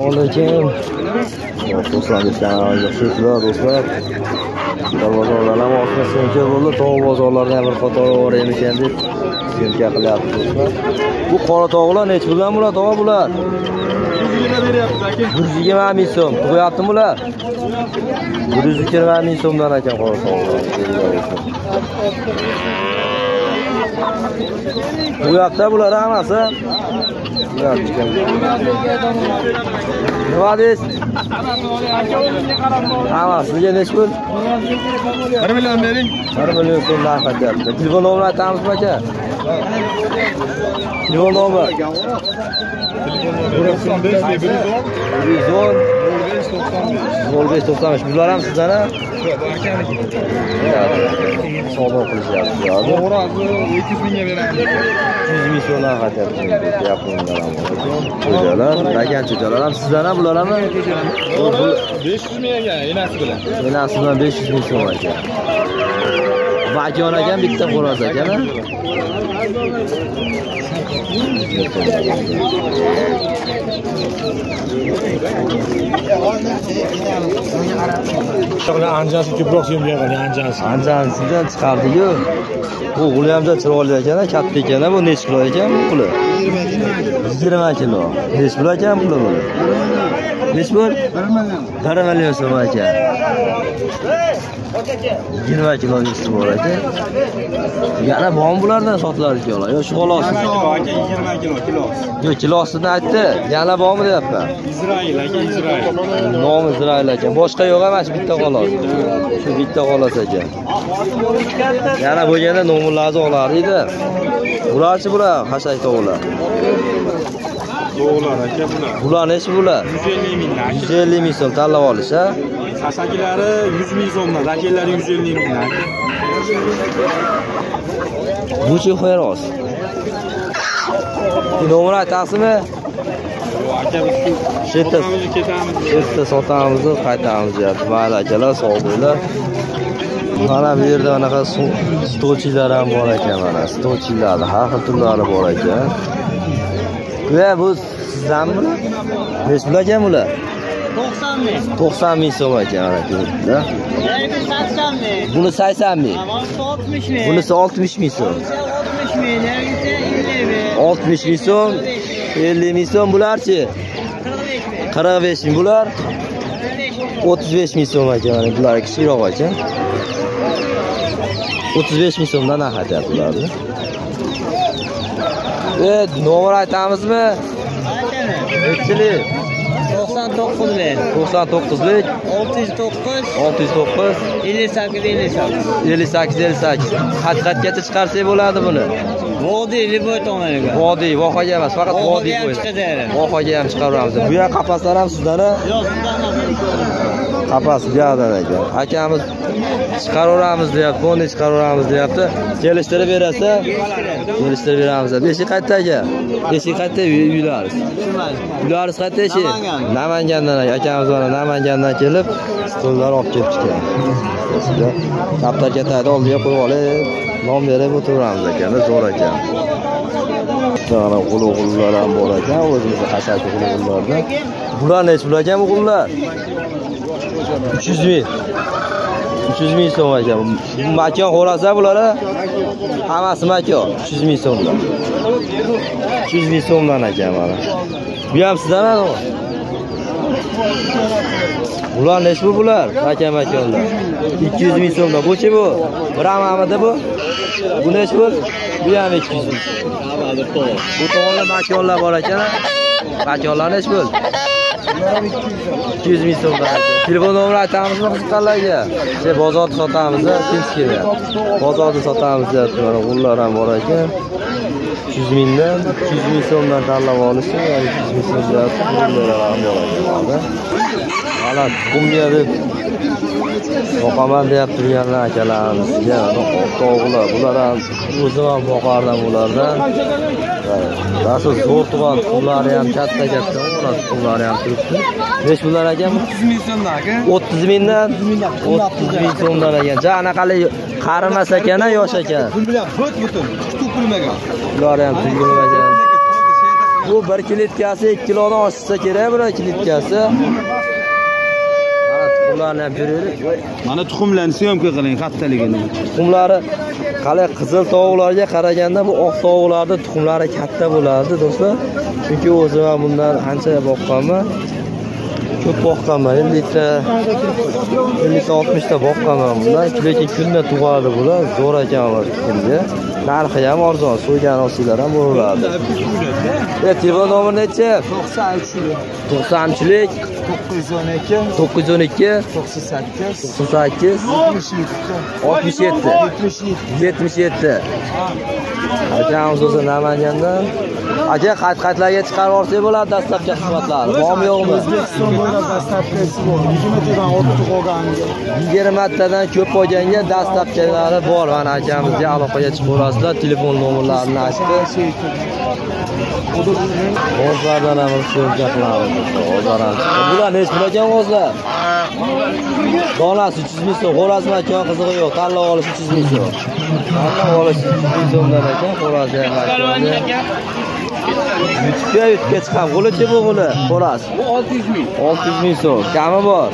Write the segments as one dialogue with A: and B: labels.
A: Alaykum. Do'stlar, do'stlar, do'stlar. Bozorlar ham oshna syomka bo'ldi. Tovuq bozorlarida ham bir qator bor ekan deb syomka qilyapti do'stlar. Bu qora tovuqlar necha puldan bular, tovuq bular? 120 ming so'm. Tug'yaptimi bular? 120 ming so'mdan ekan qora tovuqlar. Tug'yapti bular hammasi. Nima deysiz? Hammasiga necha pul?
B: 1 million bering.
A: 1 million so'm narx aytyapti. Telefon nomerini aytamizmi aka? Telefon nomer.
B: 95
A: 110
B: 05
A: 05 95. Bular ham sizdan a?
B: Yo'q, bu akaniki.
A: Savdo qilishyapti.
B: To'g'ri, 200 mingga beramiz.
A: 200 ming so'm narx aytyapti. Yaponlar ham bor ekan. Xo'jalar, lagan cho'jalar ham sizdan a, bular ham?
B: To'g'ri, 500 ming ekan, enasi bilan.
A: Enasi bilan 500 ming so'm ekan. Vakon ekan, bitta xo'roz ekan.
B: Anjasi ko'proq syomka qilgan, anjasi.
A: Anjasidan chiqardi-ku. Bu g'uli ham chiroyli ekan, katta ekan. Bu necha kilo ekan bu puli? 20 kilo. Necha pul ekan puli bu? Necha pul? 1 million so'm ekan. 20 kilo nechta bor ekan. Yana bormi bulardan sotilar ekan? Yo, shu xolos.
B: Aka 20 kilo, kilosi.
A: Yo'q, kilosini aytdi. Yana bormi deyapman.
B: Izrail aka, Izrail.
A: Nomi Izrail ekan. Boshqa yo'q emas, bitta xolos. Shu bitta xolos ekan. Yana bo'lganda nomerlarni olar edi. Bularchi bular, xashak tovuqlar.
B: Tovuqlar aka bular.
A: Bular necha bular?
B: 150 mingdan.
A: 150 ming so'm tanlab olish, ha?
B: Xashakilari 100 ming so'mdan, zakellari 150 mingdan.
A: Buchi xo'roz. Nomer aytasizmi?
B: Yo'q aka, biz
A: shu
B: ketamiz.
A: Shu sotamiz, qaytamiz deyapti. Mayli akalar, sog' bo'linglar. Mana bu yerda anaqa stolchilar ham bor ekan, mana stolchilar har xil turlari bor ekan. Va bu sizdanmi? Necha pul ekan bular?
C: 90 ming.
A: 90 ming so'm ekan mana ko'ringlar.
C: 80 ming.
A: Buni 80 ming.
C: Bunisi 60 ming.
A: Bunisi 60 ming so'm.
C: 60 ming, 50 ming.
A: 60 ming so'm, 50 ming so'm bularchi?
C: 45 ming.
A: 45 ming bular? 35 ming so'm ekan mana bular kichikroq ekan. 35 ming so'mdan narx aytyapti bularni. Nomer aytamizmi? Nechilik?
C: 99lik.
A: 99lik.
C: 609
A: 609
C: 58 58.
A: 58 58. Xat-xatgacha chiqarsak bo'ladi buni.
C: Vodiy Liboy tomoniga.
A: Vodiy, Vohaga emas, faqat Vodiy
C: bo'ylab.
A: Vohaga ham chiqaramiz. Bu yoq qafaslar ham sizdan-a?
C: Yo'q, sizdan emas.
A: Qafas bu yoqdan ekan. Akamiz chiqaraveramiz deyapti, buni chiqaraveramiz deyapti. Kelishtirib berasa, kelishtirib beramiz. Eshik qayerda aka? Eshik qayerda uylaringiz? Uylaringiz qayerda eshik? Namangandan akamiz mana Namangandan kelib, stollar olib kelibdi ekan. Kaptar katayni oldiga qo'yib olib, non berib o'tiramiz ekan, zo'r ekan. Mana g'ulu-g'ullar ham bor ekan, o'zimizni xashaki g'ulu-g'ullardan. Bular necha pul ekan bu g'ullar? 300 ming. 300 ming so'm ekan. Makon xo'rasa bular, hammasi makon. 300 ming so'mdan. 300 ming so'mdan ekan mana. Bu ham sizdan a? Bular necha pul bular? Makon makonlar. 200 ming so'mdan. Bu-chi bu? Bir hamamida bu? Bu necha pul? Bu ham 200 ming. Bu tomonda makonlar bor ekan. Makonlar necha pul? 200 ming so'mdan ekan. Telefon nomeri aytamizmi qiziqqanlarga? Şey bozorda sotamiz, tinch kelyapti. Bozorda sotamiz deyapti. Mana g'ullar ham bor ekan. 300 mingdan, 200 ming so'mdan tanlab olishi, ya'ni 200 ming so'm deyapti. G'ullar ham bor ekan. Mana tuxumga deb boqaman deyap turganlar akalarimizga tovuqlar, bular ham o'zim ham boqardim ulardan. Rosa zo'r tug'an tuxumlari ham katta-katta, ular tuxumlari ham turibdi. Necha pullar ekan?
B: 30 ming so'mdan aka.
A: 30 mingdan? 30 ming so'mdan ekan. Ja anaqali qarimas ekan, yosh ekan.
B: Pul bilan butun, tug'ilmagan.
A: Ular ham tug'ilmagan. Bu bir klitkasi 2 kilodan oshsa kerak, bir klitkasi. Mana tuxumlarni ham ko'raylik.
B: Mana tuxumlarni syomka qiling, kattaligini.
A: Tuxumlari qali qizil tovuqlarga qaraganda bu oq tovuqlarning tuxumlari katta bo'ladi, do'stlar. Chunki o'zim ham bundan ancha boqqanman. Ko'p boqqanman. 50 ta, 50-60 ta boqqanman bundan. Lekin kunda tug'adi bular. Zo'r ekan ular tuxumga. Narxi ham arzon, so'ygan olsanglar ham bo'laveradi. Telefon nomeri nechi?
B: 93lik.
A: 93lik
B: 912
A: 912
B: 98
A: 98
B: 67
A: 67 77. Akamiz o'zi Namangandan. Aka, qayt-qaytlarga chiqarib olsak bo'ladi dastlabki xizmatlari. Bormi yo'qmi?
B: O'zbekiston bo'ylab dastlabkisi bor. 20 tadan ortiq olganga.
A: 20 tadan ko'p olganga dastlabkilari bor. Mana akamizga aloqaga chiqaverasizlar. Telefon nomerlarini aytdi. G'ozlardan ham syomka qilamiz. G'ozlar ham chiqdi. Bular nechi pul ekan g'ozlar? Donasi 300 ming so'm. Xo'rozmi ekan, qizig'i yo'q. Tanlab olish 300 ming so'm. Tanlab olish 300 ming so'mdan ekan, xo'rozi ham ekan. Yutibga chiqam. G'ulichi bu g'uli, xo'roz.
C: Bu 600 ming.
A: 600 ming so'm. Kami bor.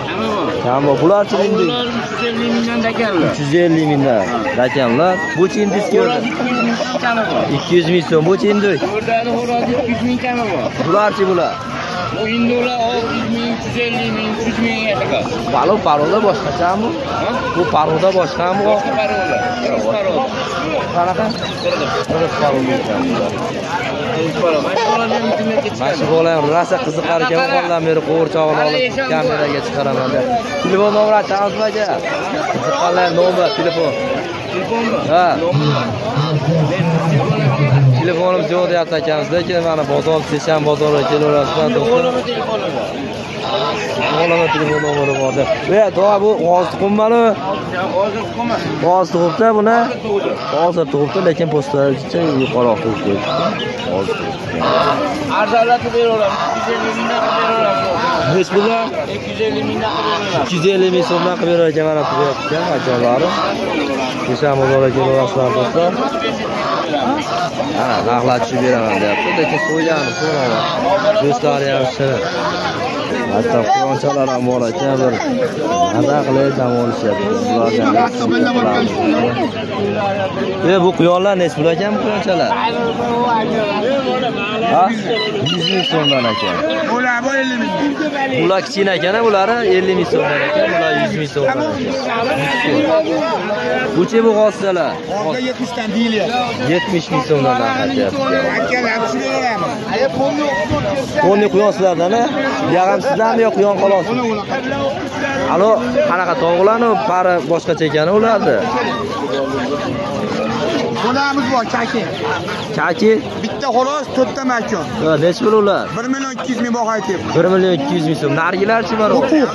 C: Kami bor.
A: Kami bor. Bularchi endi
C: Bular 350 mingdan dakanlar.
A: 350 mingdan dakanlar. Bu chindiz ko'rdi.
C: 200 ming kami bor.
A: 200 ming so'm. Bu chindiz.
C: O'rdani xo'rozi 200 ming kami bor.
A: Bularchi bular?
C: Bu hindular 600 ming, 350 ming, 300 mingga qadar.
A: Balo paroda boshqachami? Bu paroda boshqami?
C: Boshqa paroda. Qirg'iz paroda.
A: Qanaqa? Qirg'iz paroda ekan bular.
C: Qirg'iz paroda.
A: Mana shu bola ham rosa qiziqar ekan, o'g'ildan beri qo'g'irchog'ini olib kameraga chiqaraman deb. Telefon nomeri aytamizmi aka? Qiziqqanlar nomer, telefon.
C: Telefonmi?
A: Ha. Telefonimiz yo'q deyapti akamiz, lekin mana bozor, seshanba bozoriga kelaverasizlar do'stlar. O'g'limni telefon nomeri bor deb. Bu bu g'oz tuxummani?
C: Hozir tuxumi.
A: G'oz tug'ibdi buni. Hozir tug'ibdi, lekin po'stlaricha yuqoriroq tug'ib qo'yibdi. Hozir tug'ibdi.
C: Arzonlatib beraveramiz. 250 mingdan qilib beraveramiz.
A: Nechi puldan?
C: 250 mingdan qilib beraveramiz.
A: 250 ming so'mdan qilib berar ekan, mana tug'yapti ekan akalari. Seshanba bozoriga kelaverasizlar do'stlar. Ha, narxlar tushib beraman deyapti, lekin so'ygani so'radi. Do'stlari ham shirin. Hatto quyonchalar ham bor ekan, bir maza qilib dam olishyapti. Bulardan bu quyonlar nechi pul ekan bu quyonchalar? Ha? 100 ming so'mdan ekan.
B: Bular bu 50 ming.
A: Bular kichkina ekan, bulari 50 ming so'mdan ekan, bular 100 ming so'mdan ekan. Buchi bu g'ozchalar?
B: G'ozga 70 dan deyilyapti.
A: 70 ming so'mdan narx aytyapti.
B: Akalar, tushib beramiz.
A: Ponni quyon sizlardan, a? Bu ham sizlarmi yo quyon xolos? Alo, qanaqa tovuqlarni pari boshqacha ekan ularni?
B: Xo'ramiz bor, chaki.
A: Chaki?
B: Bitta xo'roz, 4 ta makon.
A: Ha, nechi pul ular?
B: 1 million 200 ming baho aytyapti.
A: 1 million 200 ming so'm. Nargilarchi bor?
B: Huquq.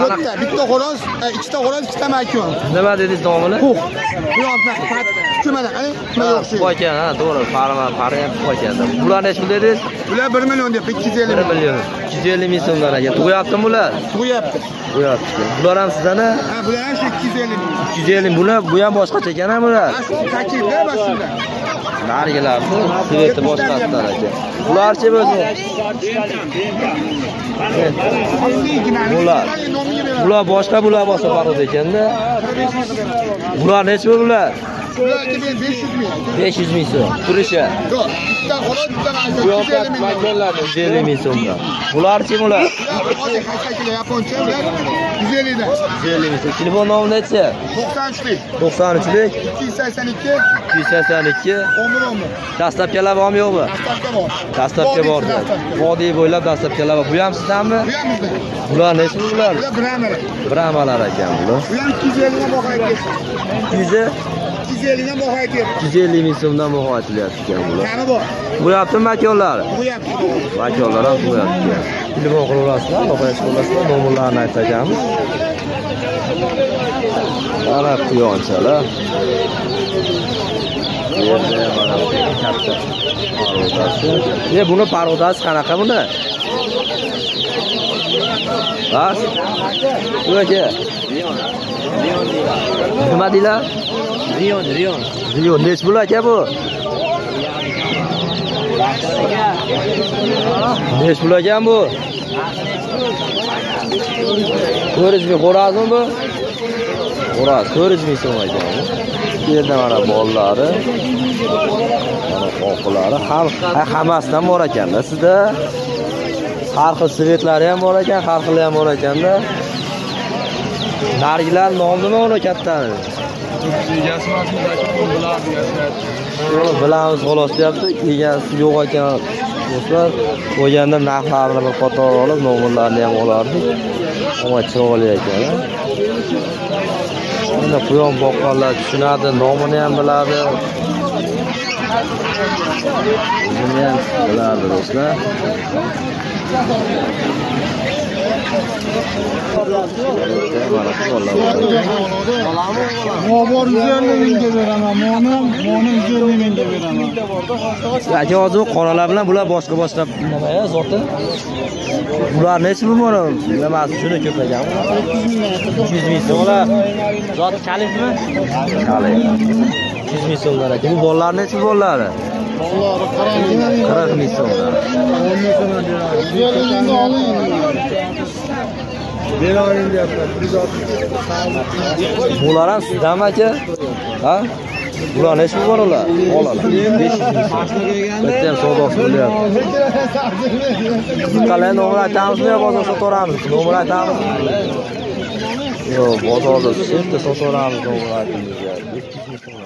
B: 4 ta, bitta xo'roz, 2 ta xo'roz, 2 ta makon.
A: Nima dedingiz nomini?
B: Huquq. Quyon tushmadan, nimaga o'xshaydi?
A: Puq ekan, ha, to'g'ri, pari ham puq ekan. Bular nechi pul dedingiz?
B: Bular 1 million deb 250
A: 1 million 250 ming so'mdan ekan. Tug'yaptimi bular?
B: Tug'yapti.
A: Tug'yapti. Bular ham sizdan-a?
B: Ha, bular ham shu 250 ming.
A: 250 ming. Bular bu ham boshqacha ekan, ha, bular?
B: Ha, shu chakida va shunda.
A: Nargilarni sveti boshqasidan ekan. Bularchi o'zi? Bular. Bular boshqa, bular boshqa parod ekanda. Bular nechi pul bular?
B: Bular 500 ming.
A: 500 ming so'm. Turishi.
B: Yo'q, bitta xo'roz, bitta makon 250 ming.
A: 150 ming so'mdan. Bularchi bular?
B: Bular hozir yaponcha, ular 150 dan.
A: 150 ming so'm. Telefon nomeri nechi?
B: 93lik.
A: 93lik
B: 282
A: 282
B: 11 11.
A: Dastlabkalar bormi yo'qmi?
B: Dastlabka bor.
A: Dastlabka bor. Vodiy bo'ylab dastlabkalar bor. Bu ham sizdanmi?
B: Bu ham bizdan.
A: Bular nechi bular?
B: Bular brahmalar.
A: Brahmalar ekan bular.
B: Bular 250 dan baho aytyapti.
A: 200
B: 250 dan baho aytyapti.
A: 250 ming so'mdan baho aytilyapti ekan bular.
B: Kami bor.
A: Bo'yaptimi makonlar?
B: Bo'yapti.
A: Makonlar ham bo'yapti. Telefon qilaverasizlar, aloqaga chiqaverasizlar, nomerlarini aytamiz. Mana quyonchalar. Bu yerda mana katta parodasi. Buni parodasi qanaqa buni? Ha? Bu aka. Nima deylar?
C: Rion, Rion.
A: Rion nechi pul aka bu? Nech pul ekan bu? 400 ming xo'razmi bu? Xo'raz 400 ming so'm ekan. Bu yerda mana bolalari, mana oqilari, hammasidan bor ekanda sizda. Har xil svetlari ham bor ekan, har xili ham bor ekanda. Nargilar nomi nima uni kattani?
B: Egasi emasmi, bilardi egasi.
A: Uni bilamiz xolos deyapti, egasi yo'q ekan do'stlar. Qo'yganda narxlarini bir qator olib, nomerlarini ham olardik. Ammo chiroyli ekan. Endi quyon boqqanlar tushunadi, nomini ham biladi. O'zini ham biladi do'stlar.
B: Bor 150 mingga beraman, moni 150 mingga beraman.
A: Aka hozir qoralar bilan bular boshqa nima ya zoti? Bular nechi pul bor? Nimasi juda ko'p ekan. 300 ming so'm ular.
C: Zoti kalifmi?
A: Kalif. 300 ming so'mlar aka. Bu bolalar nechi bolalari?
B: Bolalari
A: 40 ming so'mlar.
B: 150 mingga oling. Beraverin deyaptilar.
A: Bular ham sizdanmi aka? Ha? Bular nechi pul bor ular? Bolalar. 500 ming so'm. Bitta ham savdosi bo'lyapti. Qalay nomer aytamizmi yo bozorda sotaveramiz? Nomer aytamizmi? Yo'q, bozorda sotib sotaveramiz nomer aytamiz. 500 ming so'm.